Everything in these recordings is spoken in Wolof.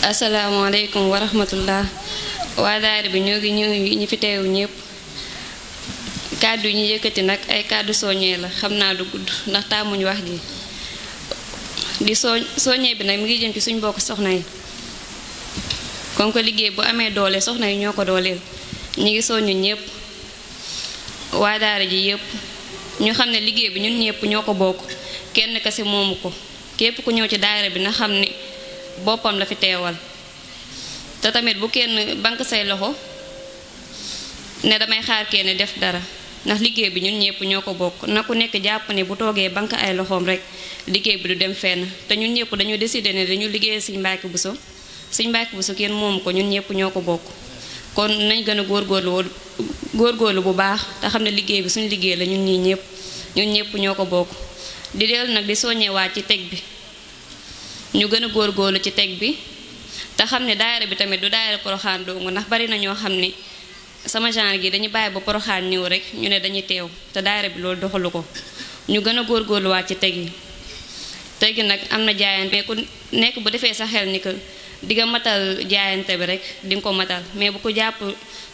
asalaamaaleykum wa rahmatullah waa daara bi ñoo ngi ñi fi teew ñëpp kàddu yi ñu yëkkati nag ay kàddu soññee la xam naa du gudd ndax taamuñ wax ji di soññee bi nag mi ngi jëm ci suñ bokk soxna yi comme que liggéey bu amee doole soxna yi ñoo ko dooleel ñi ngi soññu ñëpp waa daara ji yëpp ñu xam ne liggéey bi ñun ñëpp ñoo ko bokk kenn kese moomu ko képp ku ñëw ci daara bi na xam ne boppam la fi teewal te tamit bu kenn bank say loxo ne damay xaar kenn def dara ndax liggéey bi ñun ñëpp ñoo ko bokk na ku nekk jàpp ne bu toogee bank ay loxoom rek liggéey bi du dem fenn te ñun ñëpp dañu décider ne dañu liggéey Sëñ Mbàkke Buso Sëñ Mbàkke Buso kenn moomu ko ñun ñëpp ñoo ko bokk kon nañ gën a góorgóorlu bu baax te xam ne liggéey bi suñu liggéey la ñun ñëpp ñoo ko bokk di dellu nag di soññewaat ci teg bi ñu gën a góorgóorlu ci teg bi te xam ne daayira bi tamit du daayira Poroxaan dong ndax bari na ñoo xam ne sama genre gi dañuy bàyyi ba Poroxaan ñëw rek ñu ne dañuy teew te daayira bi loolu doxalu ko ñu gën a góorgóorluwaat ci teg yi nag am na jaayante mais ku nekk bu defee sa xel ni que di nga matal jaayante bi rek di nga ko matal mais bu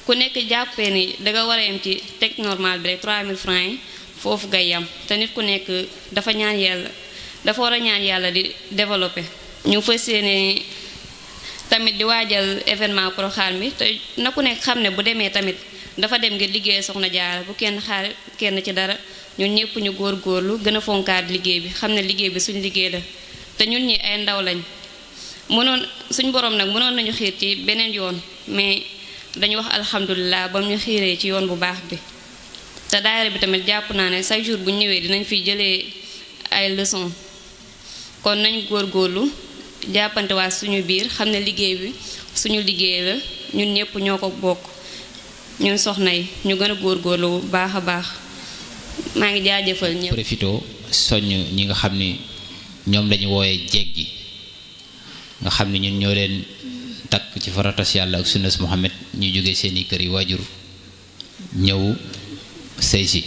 ku nekk jàppee ni danga war a yem ci teg normal bi rek 3000 francs yi foofu ngay yam te nit ku nekk dafa war a ñaan yàlla di développer. ñu fas yéene tamit di waajal événement Porokhane bi te na ku nekk xam ne bu demee tamit dafa dem ngir liggéey Soxna Jaara bu kenn xaar kenn ci dara ñun ñëpp ñu góorgóorlu gën a fonkaat liggéey bi xam ne liggéey bi suñu liggéey la te ñun ñi ay ndaw lañ suñ borom nag mënoon nañu xiir ci beneen yoon mais dañu wax alhamdulilah ba mu ñu xiiree ci yoon bu baax bi te daayira bi tamit jàpp naa ne chaque jour bu ñu ñëwee dinañ fi jëlee ay leçons kon nañ góorgóorlu jàppante waa suñu biir xam ne liggéey bi suñu liggéey la ñun ñëpp ñoo ko bokk ñun soxna yi ñu gën a góorgóorlu bu baax a baax maa ngi jaajëfal ñëpp. profito soññ ñi nga xam ni ñoom lañu wooyee jeeg gi nga xam ni ñun ñoo leen takk ci faratas yàlla ak sunnas Muhammad ñu jóge seeni kër yi waajur ñëw sëy si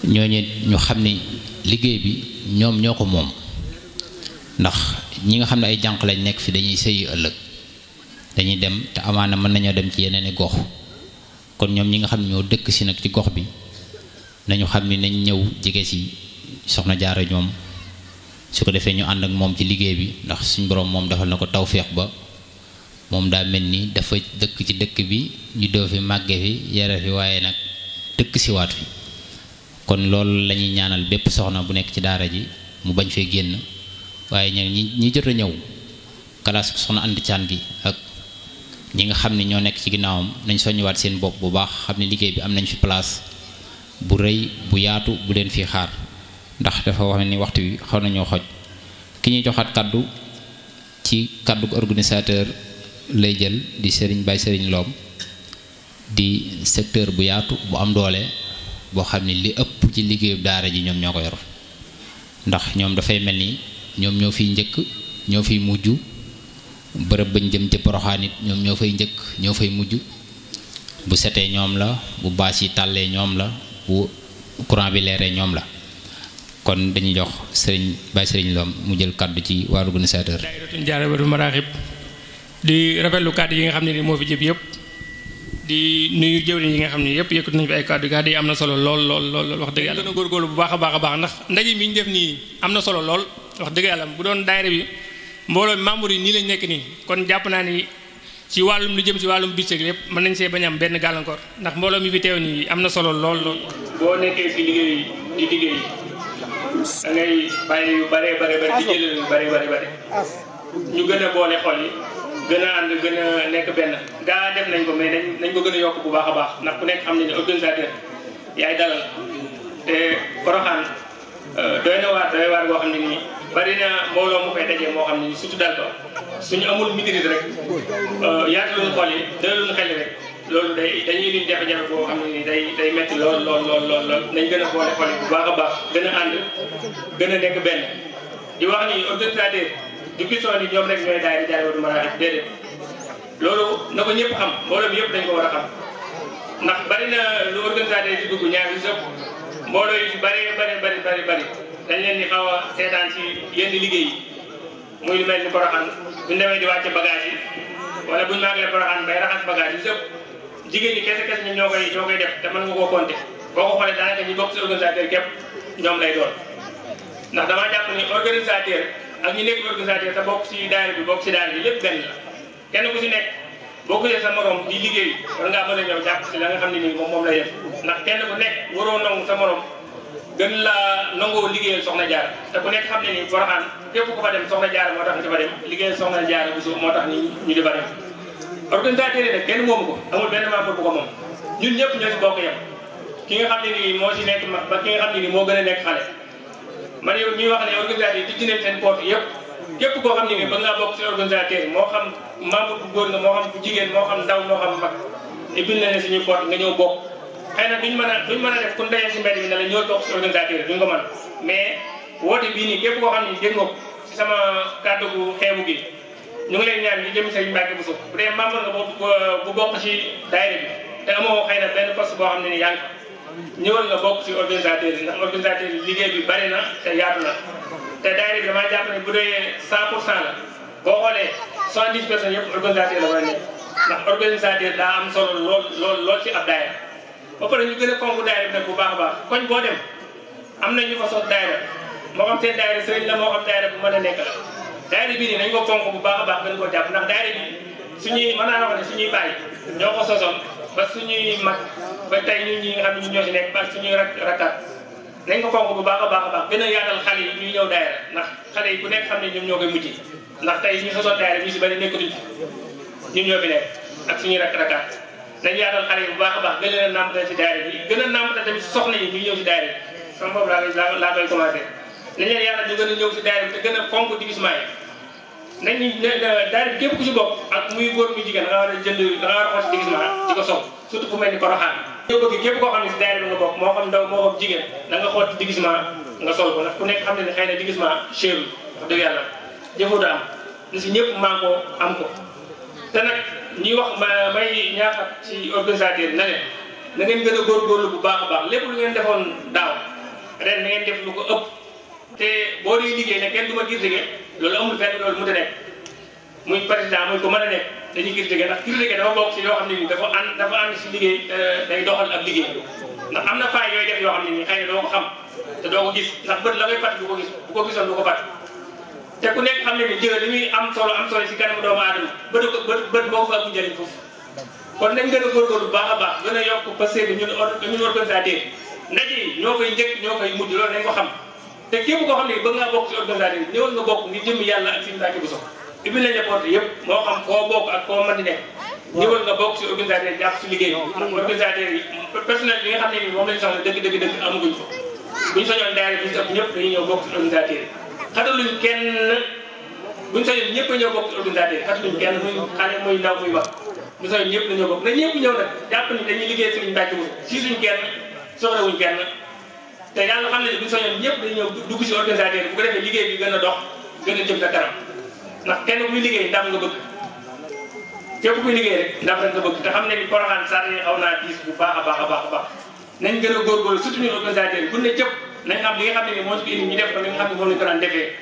ñooñu ñu xam ni liggéey bi ñoom ñoo ko moom ndax ñi nga xam ne ay jànq lañ nekk fi dañuy sëyi ëllëg dañuy dem te amaana mën nañoo dem ci yeneeni gox kon ñoom ñi nga xam ne ñoo dëkk si nag ci gox bi nañu xam ni nañ ñëw jege si Soxna Jaara ñoom su ko defee ñu ànd ak moom ci liggéey bi ndax suñ borom moom defal na ko tawféex ba moom daa mel ni dafa dëkk ci dëkk bi ñu doo fi màgge fi yare fi waaye nag dëkk si waat fi kon loolu la ñuy ñaanal bépp soxna bu nekk ci daara ji mu bañ fee génn waaye ñi jot a ñëw kalaas soxna andi caan gi ak ñi nga xam ne ñoo nekk ci ginnaawam nañ soññiwaat seen bopp bu baax xam ne liggéey bi am nañ fi place bu rëy bu yaatu bu leen fii xaar ndax dafa wax ni waxtu wi xaw nañoo xoj ki ñuy joxaat kaddu ci kaddu organisateur lay jël di Serigne Baye Serigne Lom di secteur bu yaatu bu am doole boo xam ne li ëpp ci liggéeyu daara ji ñoom ñoo ko yor ndax ñoom dafay mel ni ñoom ñoo fiy njëkk ñoo fiy mujj bërëb bañ jëm ci Porokhane it ñoom ñoo fay njëkk ñoo fay mujj bu setee ñoom la bu baas yi tàllee ñoom la bu courant bi leeree ñoom la kon dañuy jox Serigne Baye Serigne Lom mu jël kaddu ci waa organisateur. daayiratul Jaalibatul Maraaxib di rafetlu kaddu yi nga xam ne ni moo fi jëm yëpp di nuyu jëwriñ yi nga xam ne yëpp yëkkati nañu fi ay kaddu yi am na solo lool wax dëgg yàlla. gën a góorgóorlu bu baax a baax ndax ndaje mi ñu def nii am na solo lool wax dëgg yàlla bu doon daayira bi mbooloo membre yi nii lañ nekk nii kon jàpp naa ni ci wàllum lu jëm ci wàllum budget lépp mën nañ see bañ am benn gàllankoor ndax mbooloo mi fi teew nii am na solo lool. boo nekkee ci liggéey di liggéey da ngay bàyyi yu bare di jëlee yu bare ñu gën a boole xol yi gën a ànd gën a nekk benn gaa def nañ ko mais nañ ko gën a yokk bu baax a baax ndax ku nekk xam ne organisateur yaay dalal te Porokhane doy waar boo xam ne nii bari na mbooloo mu fay dajee moo xam ne nii surtout dal ko suñu amul maîtrise rek yaataluñu xol yi dalaluñu xel rek loolu dañuy indi jafe-jafe boo xam ne nii day metti lool nañ gën a boole xol yi bu baax a baax gën a ànd gën a nekk benn di wax ni organisateur du question ni ñoom rek ñooy daayira Jaalibatul Maraaxib déedéet loolu na ko ñëpp xam mbooloo mi yëpp dañ ko war a xam ndax bari na lu organisateur di dugg ñaar yu sëpp mbooloo yu ci bari dañ leen di xaw a seetaan ci yenn liggéey yi muy lu mel ni Porokhane bu ñu demee di wàcce bagage yi wala bu ñu màggalee Porokhane bay raxas bagage yi yëpp jigéen ñi kese kese ñoom ñoo koy def te mën nga koo compter boo ko xoolee daanaka ñi bokk ci organisateur képp ñoom lay doon ndax damaa jàpp ni organisateur ak ñi nekk organisateur te bokk ci daayira bi bokk ci daayira bi lépp benn la kenn ku ci nekk boo ko gisee sa morom di liggéey war ngaa mën a ñëw jàpp ci la nga xam ne nii moom lay def ndax kenn ku nekk waroo nangu sa morom gën laa nangoo liggéeyal soxna Jaara te ku nekk xam ne nii Porokhane képp ku fa dem soxna Jaara moo tax ñu di fa dem liggéeyal soxna Jaara bu moo tax ñu di fa dem organisateur yi nag kenn moomu ko amul benn membre bu ko moom ñun ñëpp ñoo ci bokk yem ki nga xam ne nii moo ci nekk mag ba ki nga xam ne nii moo gën a nekk xale man yow ñuy wax ne organisateur yi di nañ seen porte yëpp képp koo xam ne nii ba ngaa bokk ci organisateur moo xam membre bu góor nga moo xam bu jigéen moo xam ndaw moo xam mag et puis ne suñuy porte nga ñëw bokk xëy na duñ mën a def ku ndayee si mbedd bi ne la ñoo bokk ci organisateur duñ ko mën mais woote bii nii képp koo xam ne dégg nga ko ci sama kàddu gu xeebu gi ñu ngi leen ñaan ñu jëm Serigne Mbacke Bousso bu dee membre nga bu bokk ci daayira bi te amoo xëy na benn poste boo xam ne ni yaa ngi ñëwal nga bokk ci organisateur yi ndax organisateur yi liggéey bi bari na te yaatu na te daayira bi damaa jàpp ne bu dee 100% la boo xoolee 70 personnes yëpp organisateur la war a nekk ndax organisateur daa am solo lool ci ab daayira ba pare ñu gën a fonk daayira bi nag bu baax a baax koñ boo dem am na ñu fa sos daayira moo xam seen daayira sëriñ la moo xam daayira bu mën a nekk la daayira bii nii nañ ko fonk bu baax a baax gën koo jàpp ndax daayira bi suñuy mën naa wax ne suñuy bàyyi ñoo ko sosoon ba suñuy mag ba tey ñun ñi nga xam ne ñun ñoo ci nekk ba suñuy rakkaat nañ ko fonk bu baax a baax gën a yaatal xale yi ñuy ñëw daayira ndax xale yi ku nekk xam ne ñoom ñoo koy mujj ndax tey ñu sosoon daayira ñu si bari nekkatuñ ñun ñoo fi nekk ak suñuy rakkaat nañ yaatal xale yi bu baax a baax gën leen a nàmpatal ci daayira bi gën a nàmpatal tamit soxna yi ñuy ñëw ci daayira bi sama boobu laa koy commencé nañ leen yaatal ñu gën a ñëw ci daayira bi te gën a fonk divisement yi nañu daayira bi képp ku ci bokk ak muy góor muy jigéen da nga war a jënd da nga war a xool ci divisement di ko sol surtout fu mel ni Porokhane ñoo bëgg képp koo xam ne si daayira bi nga bokk moo xam ndaw moo xam jigéen da nga xool ci divisement nga sol ko ndax ku nekk xam ne ne xëy na divisement cherul wax dëgg yàlla jëfoo da am ni si ñëpp maa ko am ko te nag ñuy wax may ñaaxat ci organisateur yi na leen na ngeen gën a góorgóorlu bu baax a baax lépp lu ngeen defoon daaw ren na ngeen def lu ko ëpp te boo dee liggéey ne kenn du ma critiquer loolu amul fenn loolu mënut a nekk muy président muy ko mën a nekk dañuy critiquer ndax critiquer dafa bokk ci yoo xam ne nii dafa ànd si liggéey day doxal ak liggéey ndax am na faay yooyu def yoo xam ne nii xëy na doo ko xam te doo ko gis ndax bët la ngay fàtt du ko gis bu ko gisoon du ko fàtt te ku nekk xam ne ni jël li muy am solo si kanamu doomu aadama bët boo ko fa am njëriñ foofu kon nañ gën a góorgóorlu bu baax a baax gën a yokk parce que ñun organisateur ndaje yi ñoo koy njëkk ñoo koy mujj loolu nañ ko xam te képp koo xam ne bëgg ngaa bokk ci organisateur ñëwal nga bokk ngir jëm yàlla ak Serigne Mbacke Bousso ubbi lañ la porte yëpp moo xam foo bokk ak foo mën di nekk ñëwal nga bokk ci organisateur jàpp ci liggéey ndax organisateur yi personnel bi nga xam ne nii moom lañu soxla dëgg amaguñ ko buñ soñoon daayira bi ñu ëpp ñëpp dañuy ñëw bokk ci organisateur yi xataluñ kenn buñ soñoon ñëpp a ñëw bokk ci organisateur yi xataluñ kenn muy xale muy ndaw muy wax buñ soñoon ñëpp dañoo bokk na ñëpp ñëw nag jàpp ni dañuy liggéey Serigne Mbacke Bousso si suñ kenn soxlawuñ kenn te yàlla xam ne buñ soñoon ñëpp dañuy ñëw dugg ci organisateur bu ko defee liggéey bi gën a dox gën a jëm sa kanam ndax kenn kuy liggéey ndam nga bëgg képp kuy liggéey rek ndam rek nga bëgg te xam ne ni Porokhane sar yi xaw naa diis bu baax a baax nañ gën a góorgóorlu surtout ñun organisateur yi bu ne cëpp nañ xam li nga xam ne ni moo ci indi ñu def ko li nga xam ne moom lañ ko daan defee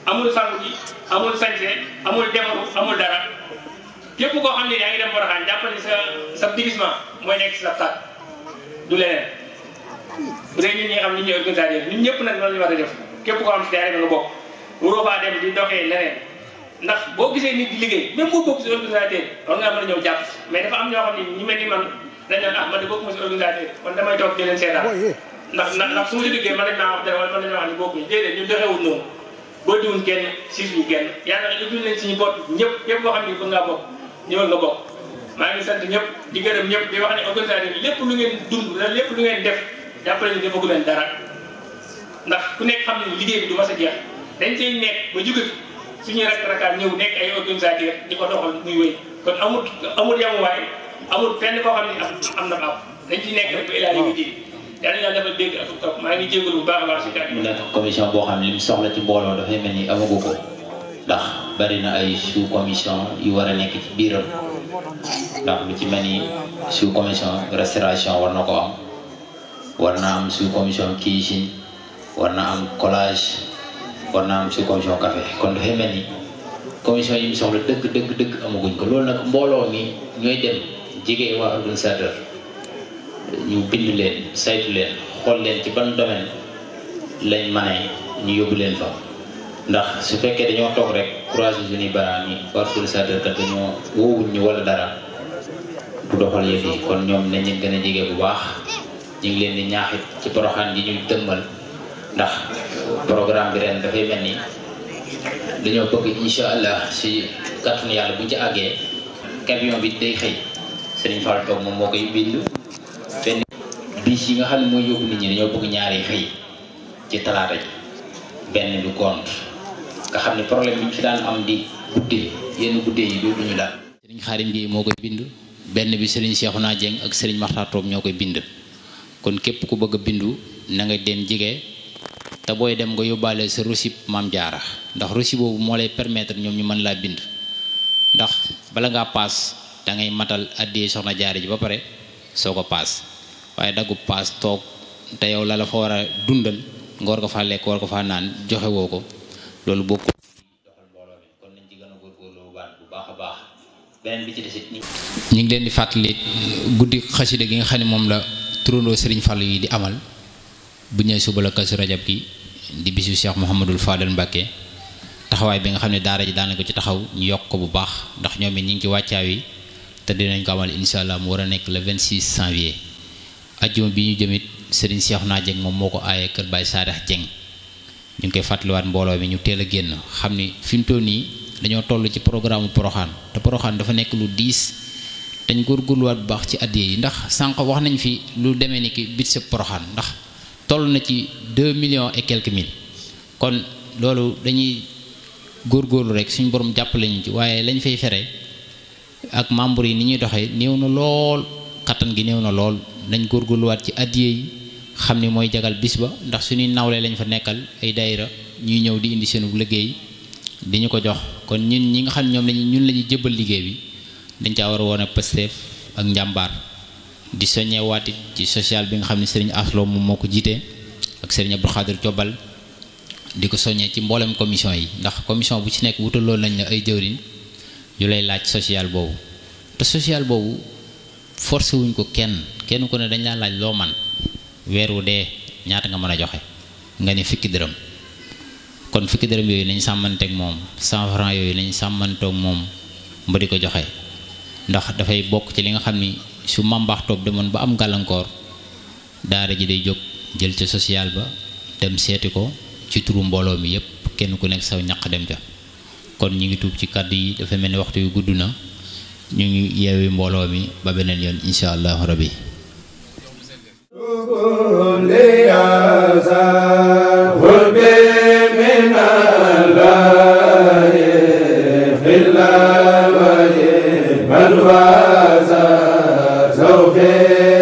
amul sangu ji amul sañse amul defaru amul dara képp koo xam ne yaa ngi dem Porokhane jàpp ni sa divisement mooy nekk si sa sac du leneen bu dee ñun ñi nga xam ne ñun ñooy organisateur ñun ñëpp nag noonu la ñu war a def képp koo xam si daayira bi nga bokk waroo faa dem di doxee leneen ndax boo gisee nit di liggéey même boo bokk si organisateur war ngaa mën a ñëw jàpp mais dafa am ñoo xam ne ñu mel ni man dañ naan ah man de bokkuma si organisateur kon damay toog di leen seetaan ndax su ma si duggee mën nañ maa wax dara wala mën nañoo wax ne bokkuñu déedéet ñun doxewul noonu boo diwuñ kenn siisuñu kenn yàlla ubbil nañ suñu bopp ñëpp képp koo xam ne bëgg ngaa bokk ñëwal nga bokk maa ngi sant ñëpp di gërëm ñëpp di wax ne organisateur bi lépp lu ngeen dund la lépp lu ngeen def jàppale ni defagu leen dara ndax ku nekk xam ne liggéey bi du mas a jeex dañ cey nekk ba jóge fi suñuy rakkaat ñëw nekk ay organisateur di ko doxal muy wéy kon amul yamuwaay amul fenn koo xam ne am na baax dañ ciy nekk rek ba ilaa yi ji yàlla yàlla dafa dégg ak topp maa ngi jégalu bu baax a baax si kàddu mu nekk commission boo xam ne li mu soxla ci mbooloo dafay mel ni amagu ko ndax bari na ay sous commission yu war a nekk ci biiram ndax lu ci mel ni sous commission restauration war na ko am war na am sous commission cuisine war na am collage war naa am sous commission café kon dafay mel ni commission yi mu soxla dëgg amaguñ ko. loolu nag mbooloo mi ñooy dem jege waa organisateur ñu bind leen saytu leen xool leen ci ban domaine lañ mane ñu yóbbu leen fa. ndax su fekkee dañoo toog rek croiser suñuy baraam yi waa organisateur kat dañoo woowuñ ñu wala dara bu doxal yëf yi kon ñoom nañ leen gën a jege bu baax. ñu ngi leen di ñaaxit ci Porokhane yi ñuy dëmmal ndax programme bi ren dafay mel ni dañoo bëgg incha allah si kàttanu yàlla buñ ci àggee camion bi day xëy Serigne Fall toog moom moo koy bind. benn bis yi nga xam ne mooy yóbbu nit ñi dañoo bëgg ñaari xëy ci talaata ji benn bi gont nga xam ne problème bi ñu fi daan am di guddee yenn guddee yi dootuñu daal. Serigne Khadim Gueye moo koy bind benn bi Serigne Cheikhouna Dieng ak Serigne Makhtar Top ñoo koy bind. kon képp ku bëgg a bindu na nga dem jige te booy dem nga yóbbaale sa reçu Maam Jaara ndax reçu boobu moo lay permettre ñoom ñu mën laa bind ndax bala ngaa paas da ngay matal addiyee soxna Jaara ji ba pare soo ko paas waaye daggu paas toog te yow la fa war a dundal nga war ko faa lekk war ko faa naan joxe woo ko loolu bokk doxal mbooloo mi kon nañ ci gën a góorgóorlu bu baax a baax beneen bi ci desit ñu ngi leen di fàttali guddi xasida gi nga xam ne moom la turandoo Serigne Fall yi di amal bu ñëwee suba la Kazu Rajab gi di bisu Cheikh Mouhamadul Fadel Mbacké taxawaay bi nga xam ne daara ji daana ko ci taxaw ñu yokk ko bu baax ndax ñoom it ñu ngi ci wàccaaw yi te dinañ ko amal insha allah mu war a nekk le 26 janvier ajjuma bi ñu jëmit Serigne Cheikhouna Dieng moom moo ko aaye kër Baye Sadikh Dieng ñu ngi koy fàttaliwaat mbooloo mi ñu teel a génn xam ni fi mu toll nii dañoo toll ci programme Porokhane te Porokhane dafa nekk lu diis dañ góorgóorluwaat bu baax ci addiya yi ndax sànq wax nañ fi lu demee ni ki budget Porokhane ndax toll na ci 2 millions et quelques mille kon loolu dañuy góorgóorlu rek suñu borom jàppale ñu ci waaye lañ fay fere ak membre yi ni ñuy doxee néew na lool kattan gi néew na lool dañ góorgóorluwaat ci addiya yi xam ni mooy jagal bis ba ndax suñuy nawle lañ fa nekkal ay daayira ñuy ñëw di indi seenu liggéey di ñu ko jox kon ñun ñi nga xam ne ñoom ñun la ñuy jëbal liggéey bi dañ caa war a woon a Pastef ak njàmbaar di soññee waatit ci social bi nga xam ne Serigne Aslo moom moo ko jiite ak Serigne Abdou Khadir Diobal di ko soññee ci mboolem commission yi ndax commission bu ci nekk wutaloon nañ la ay jëwriñ yu lay laaj social boobu te social boobu forcé wuñ ko kenn ku ne dañ laa laaj loo man weer wu dee ñaata nga mën a joxe nga ne fukki dërëm kon fukki dërëm yooyu nañ sàmmanteeg moom 100 francs yooyu nañ sàmmanteeg moom mba di ko joxe ndax dafay bokk ci li nga xam ni su Mambaax Top demoon ba am gàllankoor daara ji day jóg jël ca social ba dem seeti ko ci turu mbooloo mi yépp kenn ku nekk saw ñaq dem ca kon ñu ngi tuub ci kàddu yi dafa mel ni waxtu yu gudd na ñu ngi yeewi mbooloo mi ba beneen yoon insha allahu rabbi من وازى زوجي